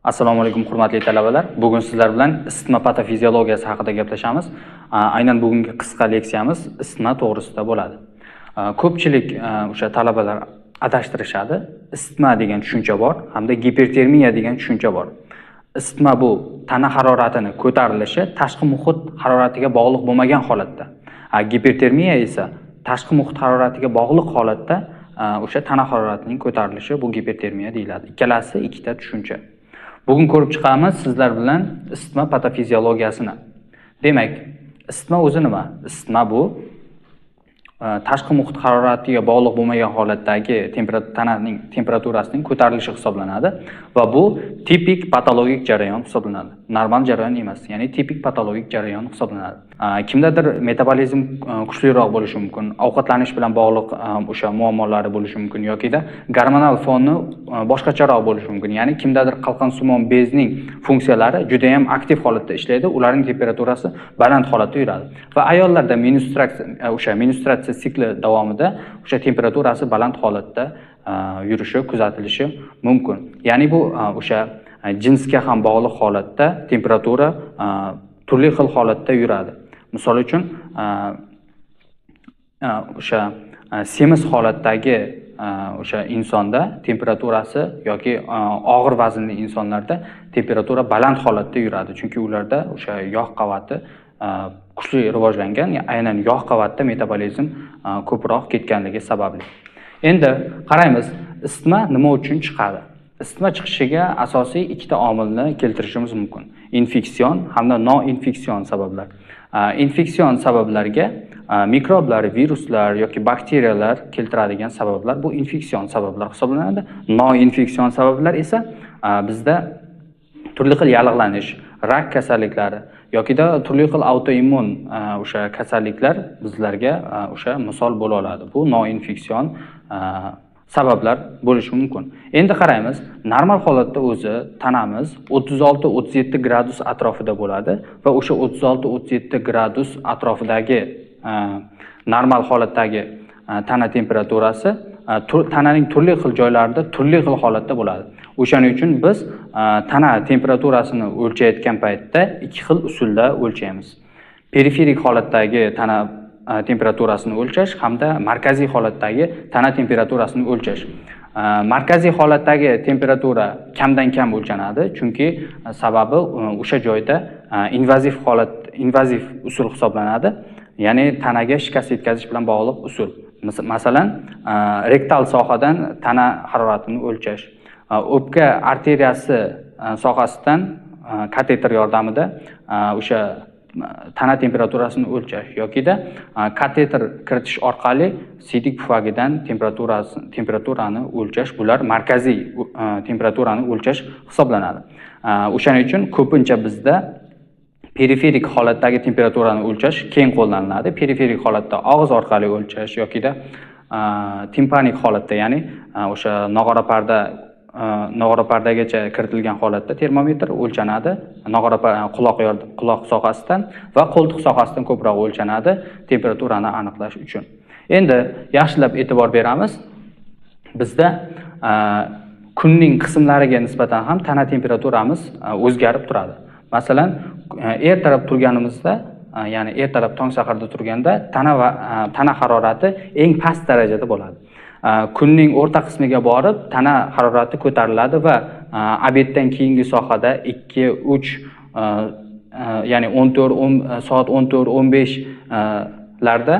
Assalomu alaykum hurmatli talabalar. Bugun sizlar bilan isitma patofiziologiyasi haqida gaplashamiz. Aynan bugungi qisqa leksiyamiz isitma to'g'risida bo'ladi. Ko'pchilik o'sha talabalar adashtirishadi. Isitma degan tushuncha bor hamda gipertermiya degan tushuncha bor. Isitma bu tana haroratini ko'tarilishi tashqi muhit haroratiga bog'liq bo'lmagan holatda. Gipertermiya esa tashqi muhit haroratiga bog'liq holatda o'sha tana haroratining ko'tarilishi bu gipertermiya deyiladi. Ikkalasi ikkita tushuncha. Bugun ko'rib chiqamiz sizlar bilan isitma patofiziologiyasini. Demak, isitma o'zi nima? Isitma bu tashqi muhit haroratiga bog'liq bo'lmagan holatdagi tananing temperaturasining ko'tarilishi hisoblanadi va bu tipik patologik jarayon hisoblanadi. Normal jarayon emas, ya'ni tipik patologik jarayon hisoblanadi. Kimdadir metabolizm kuchliroq bo'lishi mumkin, ovqatlanish bilan bog'liq o'sha muammolari bo'lishi mumkin yokida gormonal foni boshqacharoq bo'lishi mumkin. Ya'ni kimdadir qalqonsimon bezning funksiyalari juda ham aktiv holatda ishlaydi, ularning temperaturasi baland holatda yuradi. Va ayollarda menstruatsiya sikli davomida o'sha temperaturasi baland holatda yurishi kuzatilishi mumkin. Ya'ni bu o'sha jinsga ham bog'liq holatda temperatura turli xil holatda yuradi. Misol uchun o'sha semiz holatdagi o'sha insonda temperaturasi yoki og'ir vaznli insonlarda temperatura baland holatda yuradi, chunki ularda o'sha yog' qavati kuchli rivojlangan, aynan yog' qavatda metabolizm ko'proq ketganligi sababli. Endi qaraymiz, isitma nima uchun chiqadi? Isitma chiqishiga asosiy ikkita omilni keltirishimiz mumkin. Infeksion hamda noinfeksion sabablar. Infeksion sabablarga mikroblar, viruslar yoki bakteriyalar keltiradigan sabablar bu infeksion sabablar hisoblanadi. Noinfeksion sabablar esa bizda turli xil yallig'lanish, rak kasalliklari yokida turli xil autoimmun o'sha kasalliklar bizlarga o'sha misol bo'la oladi. Bu noinfeksion sabablar bo'lishi mumkin. Endi qaraymiz, normal holatda o'zi tanamiz 36-37 gradus atrofida bo'ladi va o'sha 36-37 gradus atrofidagi normal holatdagi tana temperaturasi tananing turli xil joylarida turli xil holatda bo'ladi. O'shaning uchun biz tana temperaturasini o'lchayotgan paytda ikki xil usulda o'lchaymiz. Periferik holatdagi tana temperaturasini o'lchash hamda markaziy holatdagi tana temperaturasini o'lchash. Markaziy holatdagi temperatura kamdan kam o'lchanadi, chunki sababi o'sha joyda invaziv holat, invaziv usul hisoblanadi, ya'ni tanaga shikast yetkazish bilan bog'liq usul. Masalan, rektal sohadan tana haroratini o'lchash, o'pka arteriyasi sohasidan kateter yordamida o'sha tana temperaturasini o'lchash yokida kateter kiritish orqali siydik pufagidan temperaturani o'lchash, bular markaziy temperaturani o'lchash hisoblanadi. O'shaning uchun ko'pincha bizda periferik holatdagi temperaturani o'lchash keng qo'llaniladi. Periferik holatda og'iz orqali o'lchash yokida timpanik holatda, ya'ni o'sha nog'ora pardagacha kiritilgan holatda termometr o'lchanadi, nog'ora quloq sohasidan va qo'ltiq sohasidan ko'proq o'lchanadi temperaturani aniqlash uchun. Endi yaxshilab e'tibor beramiz. Bizda kunning qismlariga nisbatan ham tana temperaturamiz o'zgarib turadi. Masalan, ertalab turganimizda, ya'ni ertalab tong saharda turganda tana harorati eng past darajada bo'ladi. Kunning o'rta qismiga borib tana harorati ko'tariladi va obeddan keyingi sohada 2, 3, ya'ni 14, soat 14, 15 larda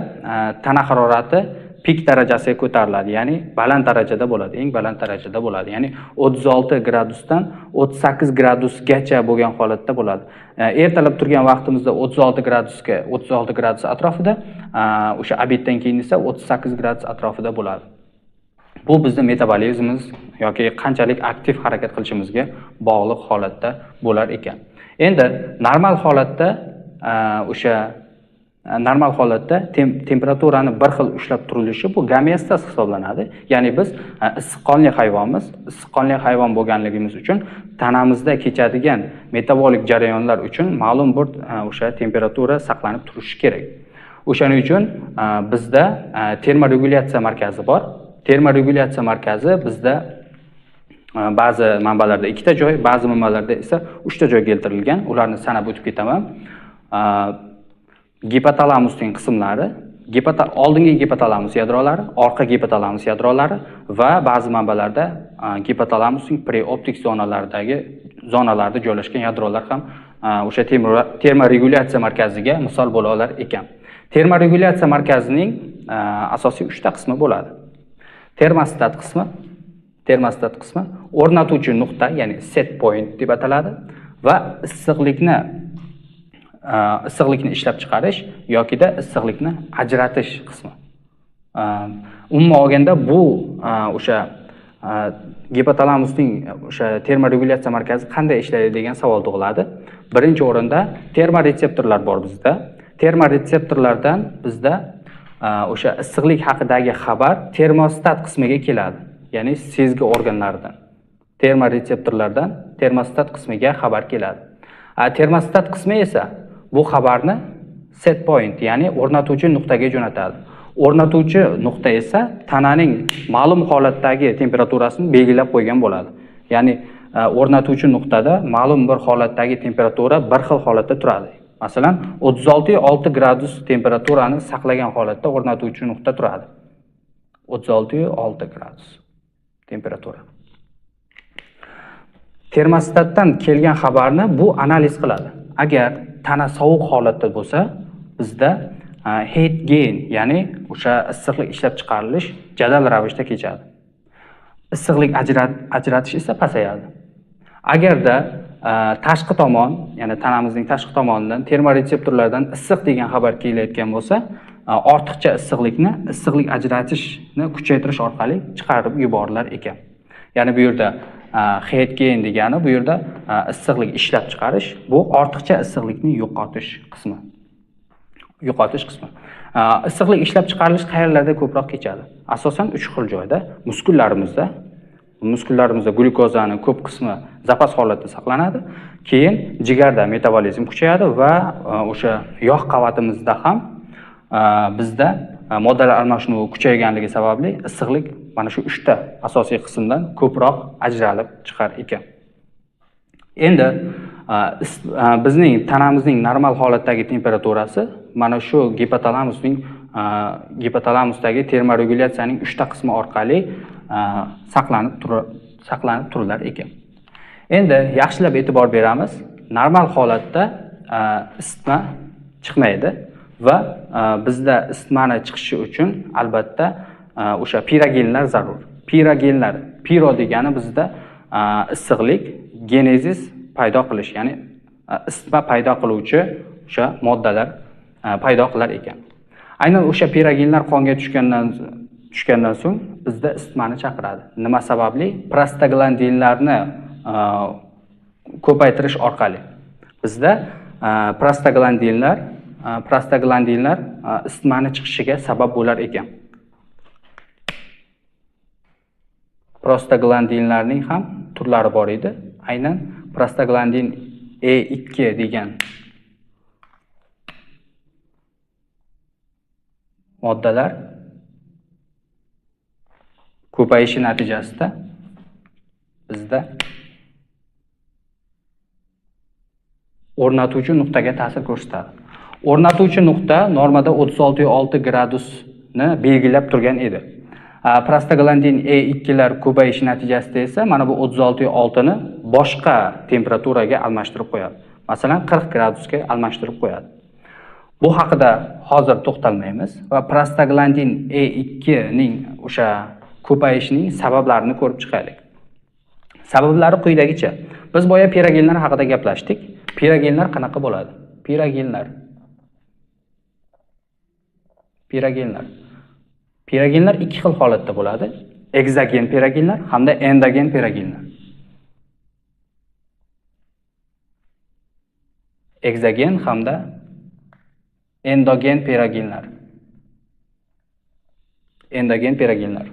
tana harorati pik darajasiga ko'tariladi, ya'ni baland darajada bo'ladi, eng baland darajada bo'ladi. Ya'ni 36 gradusdan 38 gradusgacha bo'lgan holatda bo'ladi. Ertalab turgan vaqtimizda 36 gradusga, 36 gradus atrofida, o'sha obeddan keyin esa 38 gradus atrofida bo'ladi. Bu bizni metabolizmimiz yoki qanchalik aktiv harakat qilishimizga bog'liq holatda bo'lar ekan. Endi normal holatda o'sha normal holatda temperaturani bir xil ushlab turilishi bu gomeostaz hisoblanadi. Ya'ni biz issiqqonli hayvonmiz. Issiqqonli hayvon bo'lganligimiz uchun tanamizda kechadigan metabolik jarayonlar uchun ma'lum bir o'sha temperatura saqlanib turishi kerak. O'shaning uchun bizda termoregulyatsiya markazi bor. Termoregulyatsiya markazi bizda Ba'zi manbalarda 2 ta joy, ba'zi manbalarda esa 3 ta joy keltirilgan. Ularni sanab o'tib ketaman. Gipotalamusning qismlari, oldingi gipotalamus yadrolari, orqa gipotalamus yadrolari va ba'zi manbalarda gipotalamusning preoptik zonalarida joylashgan yadrolar ham o'sha termoregulyatsiya markaziga misol bo'la olar ekan. Termoregulyatsiya markazining asosiy 3 ta qismi bo'ladi. Termostat qismi, o'rnatuvchi nuqta, ya'ni set point deb ataladi va issiqlikni ishlab chiqarish yokida issiqlikni ajratish qismi. Umuman olganda bu o'sha gipotalamusning o'sha termoregulyatsiya markazi qanday ishlaydi degan savol tug'iladi. Birinchi o'rinda termoretseptorlar bor bizda. Termoretseptorlardan bizda o'sha issiqlik haqidagi xabar termostat qismiga keladi, ya'ni sezgi organlaridan. Termoretseptorlardan termostat qismiga xabar keladi. Termostat qismi esa bu xabarni set point, ya'ni o'rnatuvchi nuqtaga jo'natadi. O'rnatuvchi nuqta esa tananing ma'lum holatdagi temperaturasini belgilab qo'ygan bo'ladi. Ya'ni o'rnatuvchi nuqtada ma'lum bir holatdagi temperatura bir xil holatda turadi. Masalan, 36,6 gradus temperaturani saqlagan holatda o'rnatuvchi nuqta turadi. 36,6 gradus temperatura. Termostatdan kelgan xabarni bu analiz qiladi. Agar tana sovuq holatda bo'lsa, bizda heat gain, ya'ni o'sha issiqlik ishlab chiqarilish jadal ravishda kechadi. Issiqlik ajratish esa pasayadi. Agarda tashqi tomon, ya'ni tanamizning tashqi tomonidan termoretseptorlardan issiq degan xabar kelayotgan bo'lsa, ortiqcha issiqlikni issiqlik ajratishni kuchaytirish orqali chiqarib yuborilar ekan. Ya'ni bu yerda heat gain degani bu yerda issiqlik ishlab chiqarish, bu ortiqcha issiqlikni yo'qotish qismi. Yo'qotish qismi. Issiqlik ishlab chiqarilish qayerlarda ko'proq kechadi? Asosan 3 xil joyda, muskullarimizda. Muskullarimizda glyukozani ko'p qismi zapas holatda saqlanadi. Keyin jigarda metabolizm kuchayadi va o'sha yog' qavatimizda ham bizda moddalar almashinuvi kuchayganligi sababli issiqlik mana shu 3 ta asosiy qismdan ko'proq ajralib chiqar ekan. Endi bizning tanamizning normal holatdagi temperaturasi mana shu gipotalamusdagi termoregulyatsiyaning 3 ta qismi orqali saqlanib turilar ekan. Endi yaxshilab e'tibor beramiz. Normal holatda isitma chiqmaydi va bizda isitmani chiqishi uchun albatta o'sha pirogenlar zarur. Pirogenlar, piro degani bizda issiqlik, genezis paydo qilish, ya'ni isitma paydo qiluvchi o'sha moddalar paydo qilar ekan. Aynan o'sha pirogenlar qonga tushgandan so'ng bizda isitmani chaqiradi. Nima sababli? Prostaglandinlarni ko'paytirish orqali. Bizda prostaglandinlar isitmani chiqishiga sabab bo'lar ekan. Prostaglandinlarning ham turlari bor edi. Aynan prostaglandin E2 degan moddalar ko'payishi natijasida bizda o'rnatuvchi nuqtaga ta'sir ko'rsatadi. O'rnatuvchi nuqta normada 36,6 gradusni belgilab turgan edi. Prostaglandin E2 lar ko'payishi natijasida esa mana bu 36,6 ni boshqa temperaturaga almashtirib qo'yadi. Masalan, 40 gradusga almashtirib qo'yadi. Bu haqida hozir to'xtalmaymiz va prostaglandin E2 ning o'sha ko'payishining sabablarini ko'rib chiqaylik. Sabablari quyidagicha. Biz boya pirogenlar haqida gaplashdik. Pirogenlar qanaqa bo'ladi? Pirogenlar. Pirogenlar ikki xil holatda bo'ladi. Ekzogen pirogenlar hamda endogen pirogenlar. Ekzogen hamda endogen pirogenlar. Endogen pirogenlar.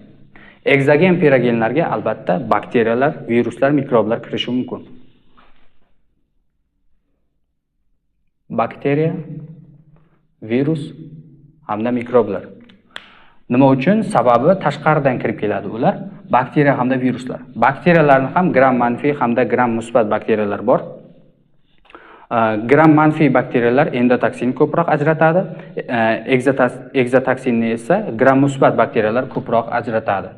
Ekzogen pirogenlarga albatta bakteriyalar, viruslar, mikroblar kirishi mumkin. Bakteriya, virus hamda mikroblar. Nima uchun? Sababi tashqaridan kirib keladi ular. bakteriya hamda viruslar. Bakteriyalarni ham gram manfiy hamda gram musbat bakteriyalar bor. Gram manfiy bakteriyalar endotoksin ko'proq ajratadi, ekzotoksinni esa gram musbat bakteriyalar ko'proq ajratadi.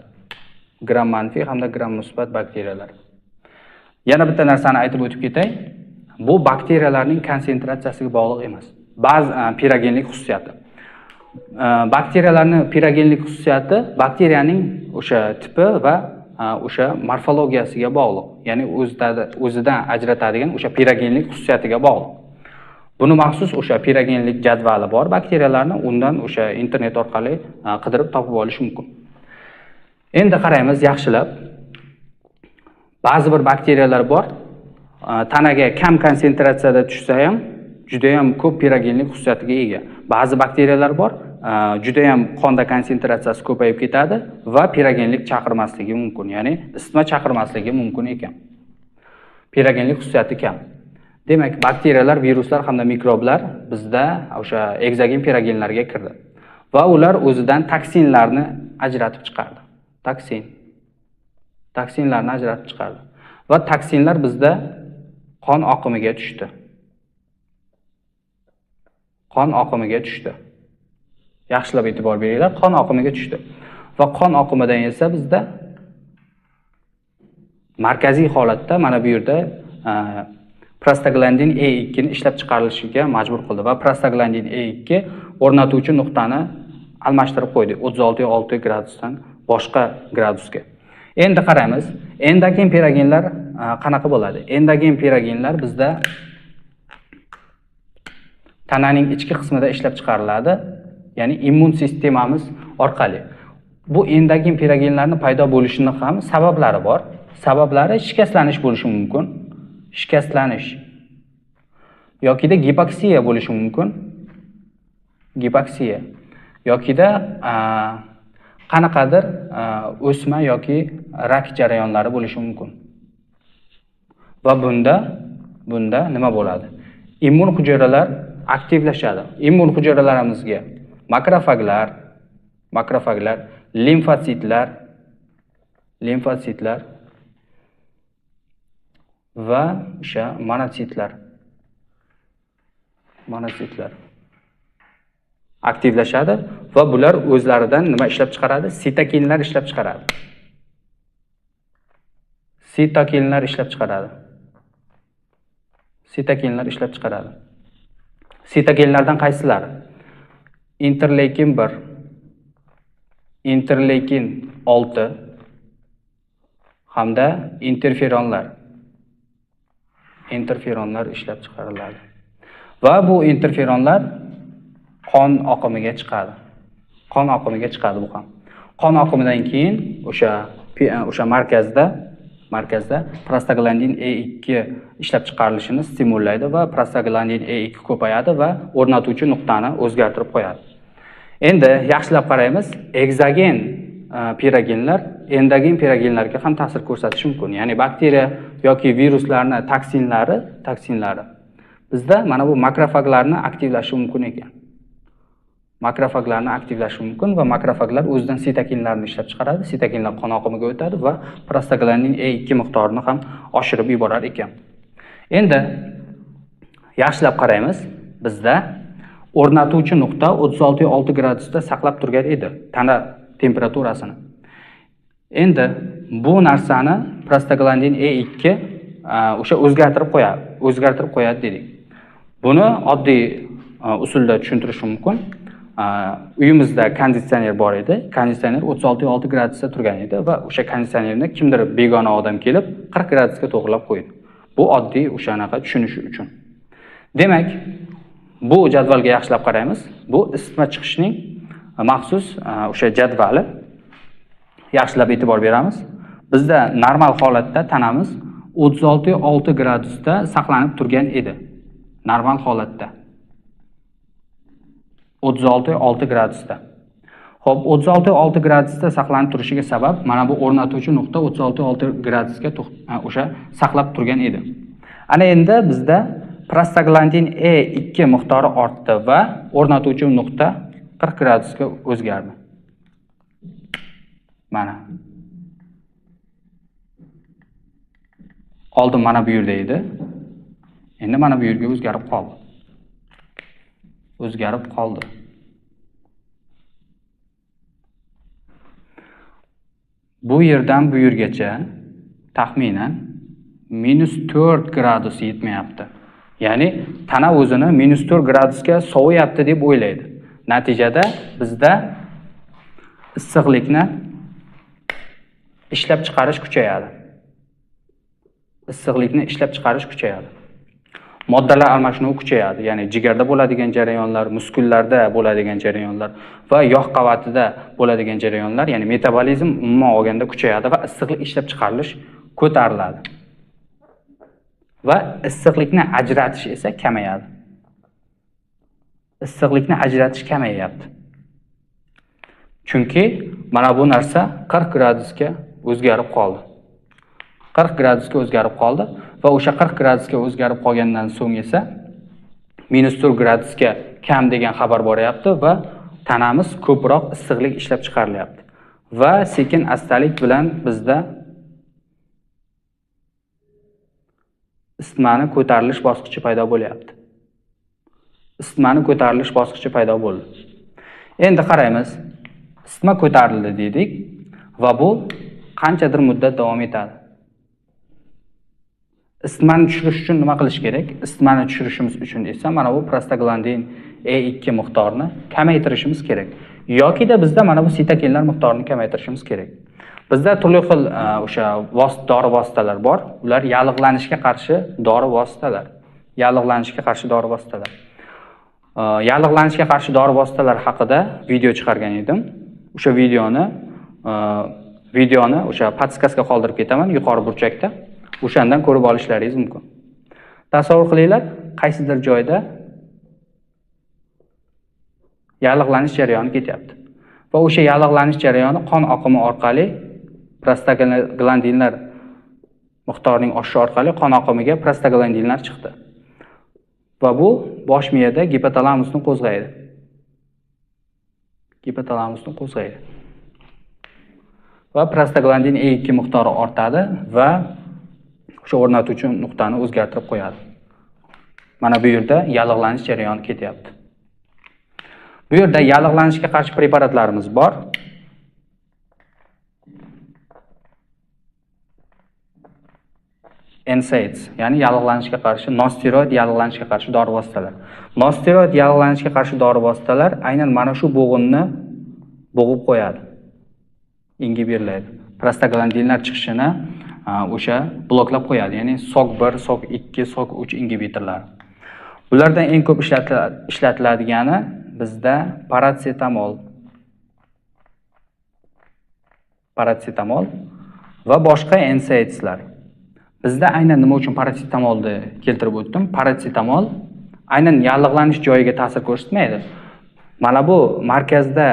Gram manfiy hamda gram musbat bakteriyalar. Yana bitta narsani aytib o'tib ketay. Bu bakteriyalarning konsentratsiyasiga bog'liq emas. Ba'zi pirogenlik xususiyati. Bakteriyalarning pirogenlik xususiyati bakteriyaning o'sha tipi va o'sha morfologiyasiga bog'liq. Ya'ni o'zidan ajratadigan o'sha pirogenlik xususiyatiga bog'liq. Buni maxsus o'sha pirogenlik jadvali bor bakteriyalarni, undan o'sha internet orqali qidirib topib olish mumkin. Endi qaraymiz yaxshilab. Ba'zi bir bakteriyalar bor, tanaga kam konsentratsiyada tushsa ham juda ham ko'p pirogenlik xususiyatiga ega. Ba'zi bakteriyalar bor, juda ham qonda konsentratsiyasi ko'payib ketadi va pirogenlik chaqirmasligi mumkin, ya'ni isitma chaqirmasligi mumkin ekan. Pirogenlik xususiyati kam. Demak, bakteriyalar, viruslar hamda mikroblar bizda o'sha ekzogen pirogenlarga kirdi va ular o'zidan toksinlarni ajratib chiqardi. Toksinlarni ajratib chiqardi va toksinlar bizda qon oqimiga tushdi. Qon oqimiga tushdi. Yaxshilab e'tibor beringlar, qon oqimiga tushdi. Va qon oqimidan esa bizda markaziy holatda mana bu yerda prostaglandin E2 ni ishlab chiqarilishiga majbur qildi va prostaglandin E2 o'rnatuvchi nuqtani almashtirib qo'ydi 36,6 gradusdan boshqa gradusga. Endi qaraymiz, endogen pirogenlar qanaqa bo'ladi? Endogen pirogenlar bizda tananing ichki qismida ishlab chiqariladi, ya'ni immun sistemamiz orqali. Bu endogen pirogenlarning paydo bo'lishini ham sabablari bor. Sabablari shikastlanish bo'lishi mumkin, shikastlanish yokida gipoksiya bo'lishi mumkin, gipoksiya yokida qanaqadir o'sma yoki rak jarayonlari bo'lishi mumkin. Va bunda nima bo'ladi? Immun hujayralar aktivlashadi. Immun hujayralarimizga makrofaglar, limfotsitlar va o'sha monotsitlar aktivlashadi va bular o'zlaridan nima ishlab chiqaradi? Sitokinlar ishlab chiqaradi. Sitokinlar ishlab chiqaradi. Sitokinlar ishlab chiqaradi. Sitokinlardan qaysilari? Interleykin 1, interleykin 6 hamda interferonlar. Interferonlar ishlab chiqariladi. Va bu interferonlar qon oqimiga chiqadi. Qon oqimiga chiqadi bu ham. Qon oqimidan keyin o'sha markazda prostaglandin E2 ishlab chiqarilishini stimullaydi va prostaglandin E2 ko'payadi va o'rnatuvchi nuqtani o'zgartirib qo'yadi. Endi yaxshilab qaraymiz, ekzogen pirogenlar endogen pirogenlarga ham ta'sir ko'rsatishi mumkin. Ya'ni bakteriya yoki viruslarning toksinlari bizda mana bu makrofaglarni aktivlashi mumkin ekan. Makrofaglarni aktivlashi mumkin va makrofaglar o'zidan sitokinlarni ishlab chiqaradi. Sitokinlar qon oqimiga o'tadi va prostaglandin E2 miqdorini ham oshirib yuborar ekan. Endi yaxshilab qaraymiz. Bizda o'rnatuvchi nuqta 36,6 gradusda saqlab turgan edi tana temperaturasini. Endi bu narsani prostaglandin E2 o'sha o'zgartirib qo'yadi dedik. Buni oddiy usulda tushuntirish mumkin. Uyimizda konditsioner bor edi. Konditsioner 36,6 gradusda turgan edi va o'sha konditsionerni kimdir begona odam kelib 40 gradusga to'g'rilab qo'ydi. Bu oddiy o'shanaqa tushunish uchun. Demak, bu jadvalga yaxshilab qaraymiz. Bu isitma chiqishning maxsus o'sha jadvali. Yaxshilab e'tibor beramiz. Bizda normal holatda tanamiz 36,6 gradusda saqlanib turgan edi. Normal holatda 36,6 gradusda. Xo'p, 36,6 gradusda saqlanib turishiga sabab mana bu o'rnatuvchi nuqta 36,6 gradusga o'sha saqlab turgan edi. Ana endi bizda prostaglandin E2 miqdori ortdi va o'rnatuvchi nuqta 40 gradusga o'zgardi. Mana. Oldin mana bu yerda edi. Endi mana bu yerga o'zgarib qoldi. O'zgarib qoldi. Bu yerdan bu yergacha taxminan -4 gradus yetmayapti. Ya'ni tana o'zini -4 gradusga sovuyapti deb o'ylaydi. Natijada bizda issiqlikni ishlab chiqarish kuchayadi. Issiqlikni ishlab chiqarish kuchayadi. Moddalar almashinuvi kuchayadi. Ya'ni jigarda bo'ladigan jarayonlar, muskullarda bo'ladigan jarayonlar va yog' qavatida bo'ladigan jarayonlar, ya'ni metabolizm umuman olganda kuchayadi va issiqlik ishlab chiqarilish ko'tariladi. Va issiqlikni ajratish esa kamayadi. Issiqlikni ajratish kamayapti. Chunki mana bu narsa 40 gradusga o'zgarib qoldi. 40 gradusga o'zgarib qoldi va o'sha 40 gradusga o'zgarib qolgandan so'ng esa -4 gradusga kam degan xabar boryapti va tanamiz ko'proq issiqlik ishlab chiqarilyapti. Va sekin astalik bilan bizda isitmani ko'tarilish bosqichi paydo bo'lyapti. Isitmani ko'tarilish bosqichi paydo bo'ldi. Endi qaraymiz. Isitma ko'tarildi dedik va bu qanchadir muddat davom etadi. Isitmani tushirish uchun nima qilish kerak? Isitmani tushirishimiz uchun esa mana bu prostaglandin E2 miqdorini kamaytirishimiz kerak. Yokida bizda mana bu sitokinlar miqdorini kamaytirishimiz kerak. Bizda turli xil o'sha dori vositalar bor. Ular yallig'lanishga qarshi dori vositalar. Yallig'lanishga qarshi dori vositalar. Yallig'lanishga qarshi dori vositalar haqida video chiqargan edim. O'sha videoni o'sha podskazka qoldirib ketaman yuqori burchakda. O'shandan ko'rib olishlaringiz mumkin. Tasavvur qilinglar, qaysidir joyda yallig'lanish jarayoni ketyapti. Va o'sha yallig'lanish jarayoni qon oqimi orqali prostaglandinlar miqdorining oshishi orqali qon oqimiga prostaglandinlar chiqdi. Va bu bosh miyada gipotalamusni qo'zg'aydi. Gipotalamusni qo'zg'aydi. Va prostaglandin E2 miqdori ortadi va o'sha o'rnatuvchi nuqtani o'zgartirib qo'yadi. Mana bu yerda yallig'lanish jarayoni ketyapti. Bu yerda yallig'lanishga qarshi preparatlarimiz bor. NSAIDs, ya'ni yallig'lanishga qarshi nosteroid yallig'lanishga qarshi dori vositalar. Nosteroid yallig'lanishga qarshi dori vositalar aynan mana shu bo'g'inni bo'g'ib qo'yadi. Ingiberlaydi. Prostaglandinlar chiqishini o'sha bloklab qo'yadi, ya'ni SOC1, SOC2, SOC3 ingibitorlari. Bulardan eng ko'p ishlatiladigani bizda paracetamol. Paracetamol va boshqa NSAIDslar. Bizda aynan nima uchun paracetamolni keltirib o'tdim? Paracetamol aynan yallig'lanish joyiga ta'sir ko'rsatmaydi. Mana bu markazda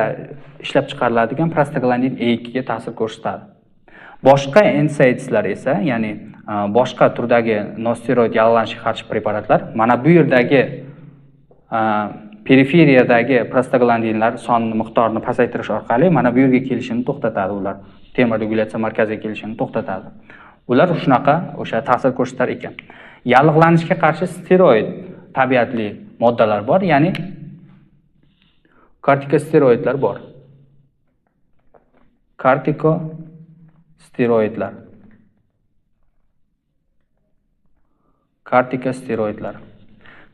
ishlab chiqariladigan prostaglandin E2 ga ta'sir ko'rsatadi. Boshqa NSAIDslar esa, ya'ni boshqa turdagi nosteroid yallig'lanishga qarshi preparatlar mana bu yerdagi periferiyadagi prostaglandinlar sonini miqdorini pasaytirish orqali mana bu yerga kelishini to'xtatadi ular. Termoregulyatsiya markaziga kelishini to'xtatadi. Ular shunaqa o'sha ta'sir ko'rsatar ekan. Yallig'lanishga qarshi steroid tabiatli moddalar bor, ya'ni kortikosteroidlar bor. Kortikosteroidlar. Kortikosteroidlar.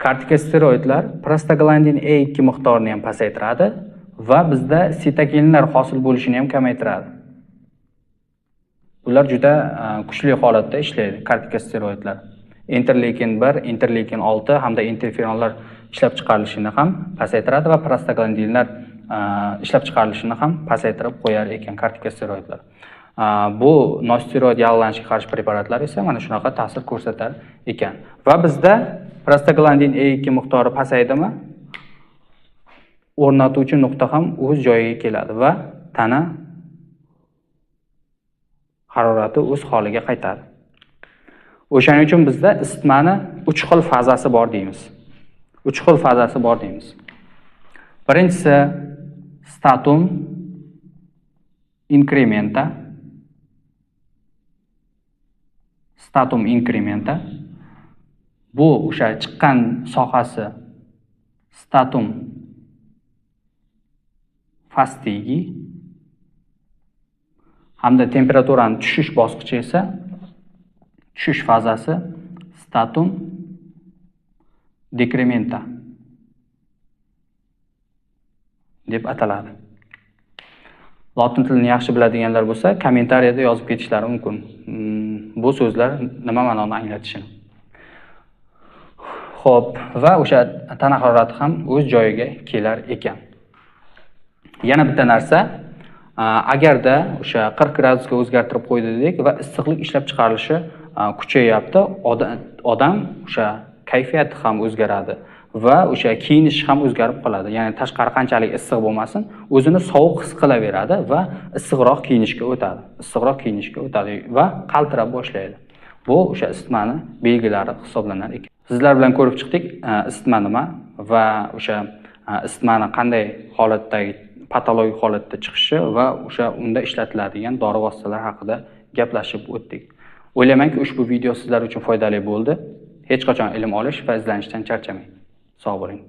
Kortikosteroidlar prostaglandin E2 miqdorini ham pasaytiradi va bizda sitokinlar hosil bo'lishini ham kamaytiradi. Ular juda kuchli holatda ishlaydi kortikosteroidlar. Interleukin 1, interleukin 6 hamda interferonlar ishlab chiqarilishini ham pasaytiradi va prostaglandinlar ishlab chiqarilishini ham pasaytirib qo'yar ekan kortikosteroidlar. Bu nosteroid yallig'lanishga qarshi preparatlar esa mana shunaqa ta'sir ko'rsatar ekan. Va bizda prostaglandin E2 miqdori pasaydimi? O'rnatuvchi nuqta ham o'z joyiga keladi va tana harorati o'z holiga qaytadi. O'shaning uchun bizda isitmani 3 xil fazasi bor deymiz. 3 xil fazasi bor deymiz. Birinchisi statum inkrementa, Stratum incrementa. Bu o'sha chiqqan sohasi stratum fastigi hamda temperaturani tushish bosqichi esa tushish fazasi stratum decrementa deb ataladi. Lotin tilini yaxshi biladiganlar bo'lsa, kommentariyada yozib ketishlari mumkin. Bu so'zlar nima ma'noni anglatishini. Xo'p, va o'sha tana harorati ham o'z joyiga kelar ekan. Yana bitta narsa, agarda o'sha 40 gradusga o'zgartirib qo'ydi dedik va issiqlik ishlab chiqarilishi kuchayyapti, odam o'sha kayfiyati ham o'zgaradi va o'sha kiyinishi ham o'zgarib qoladi. Ya'ni tashqari qanchalik issiq bo'lmasin, o'zini sovuq his qilaveradi va issiqroq kiyinishga o'tadi. Issiqroq kiyinishga o'tadi va qaltirab boshlaydi. Bu o'sha isitmani belgilari hisoblanar ekan. Sizlar bilan ko'rib chiqdik, isitma nima va o'sha isitmani qanday holatdagi patologik holatda chiqishi va o'sha unda ishlatiladigan dori vositalari haqida gaplashib o'tdik. O'ylaymanki, ushbu video sizlar uchun foydali bo'ldi. Hech qachon ilm olish va izlanishdan charchamang. Sog' bo'ling.